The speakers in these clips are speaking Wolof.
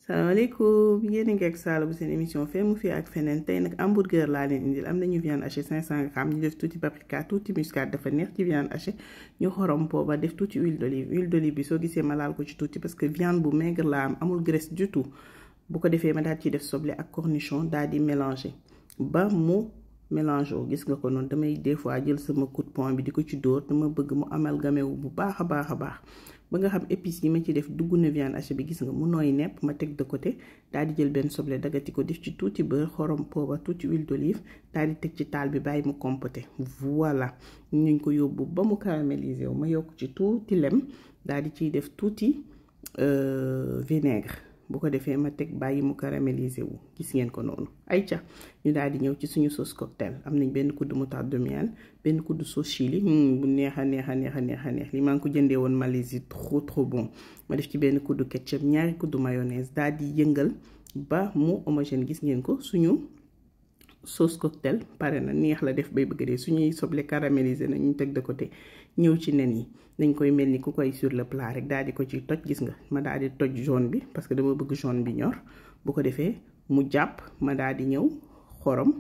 salaamaaleykum yéen a ngi ak Sala bu seen émission fee mu fii ak feneen tey nag hamburger laa leen indil am nañu viande hachée 500 grammes ñu def tuuti paprika tuuti muscade dafa neex ci viande hachée ñu xorom poobar def tuuti huile d'olive bi soo gisee ma laal ko ci tuuti parce que viande bu maigre la am amul graisse du tout bu ko defee ma daal ciy def soble ak cornichon daal di mélanger ba mu mélange gis nga ko noonu damay des fois jël sama coup de poing bi di ko ci dóor dama bëgg mu amalgamé wu bu baax a baax ba nga xam épices yi ma ci def dugg na viande hachée bi gis nga mu nooy nepp ma teg de côté daal di jël benn soble dagati ko def ci tuuti beurre xorom poobar tuuti huile d'olive daal di teg ci taal bi bàyyi mu compoté voilà ñu ko yóbbu ba mu caramélisé wu ma yokk ci tuuti lem daal di ciy def tuuti vinaigre bu ko defee ma teg bàyyi mu caramélisé wu gis ngeen ko noonu ayca ñu daal di ñëw ci suñu sauce cocktail am nañ benn kuddu moutarde de miel benn kuddu sauce chili bu neex a neex li maa ngi ko jëndee woon Malaisie trop bon ma def ci benn kuddu ketchup ñaari kuddu mayonnaise daal di yëngal ba mu homogène gis ngeen ko suñu sauce cocktail pare na neex la def bay bëgg dee suñuy soble caramélisé na ñu teg de côté ñëw ci nen yi dañ koy mel ni ku koy sur le plat rek daal di ko ci toj gis nga ma daal di toj jaune bi parce que dama bëgg jaune bi ñor bu ko defee mu jàpp ma daal di ñëw xorom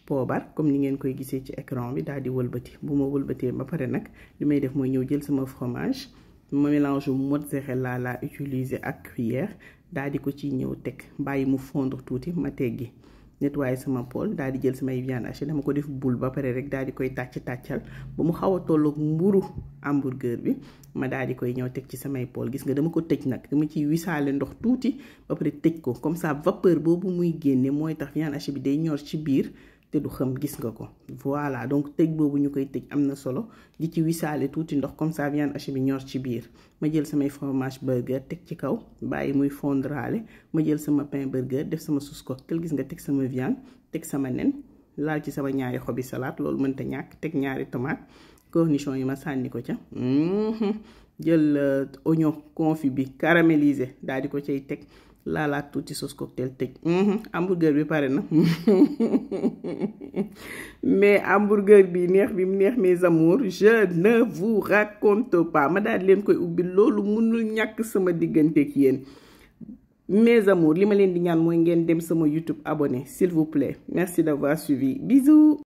poobar comme ni ngeen koy gisee ci écran bi daal di wëlbati bu ma wëlbatee ba pare nag li may def mooy ñëw jël sama fromage ma mélange mozzarella laa utiliser ak cuillère daal di ko ci ñëw teg bàyyi mu fondre tuuti ma teggi nettoyer sama poêle daal di jël samay viande hachée dama ko def boule ba pare rek daal di koy tàccal ba mu xaw a tolloog mburu hamburger bi ma daal di koy ñëw teg ci samay poêle gis nga dama ko tëj nag dama ciy wisaale ndox tuuti ba pare tëj ko comme ça vapeur boobu muy génne mooy tax viande hachée bi day ñor ci biir te du xam gis nga ko voilà donc tëj boobu ñu koy tëj am na solo di ci wisaale tuuti ndox comme ça viande hachée bi ñor ci biir ma jël samay fromage burger teg ci kaw bàyyi muy fondraale ma jël sama pain burger def sama sauce cocktail gis nga teg sama viande teg sama nen laal ci sama ñaari xobi salade loolu mënta ñàkk teg ñaari tomate cornichon yi ma sànni ko ca jël oignon confit bi caramélisé daal di ko cay teg laalaat tuuti sauce cocktail tëj hamburger bi pare na mais hamburger bi neex bi mu neex mes amours je ne vous raconte pas ma daal leen koy ubbi loolu mënul ñàkk sama diggante ak yéen mes amours li ma leen di ñaan mooy ngeen dem sama YouTube abonné s'il vous plaît merci d'avoir suivi bisous.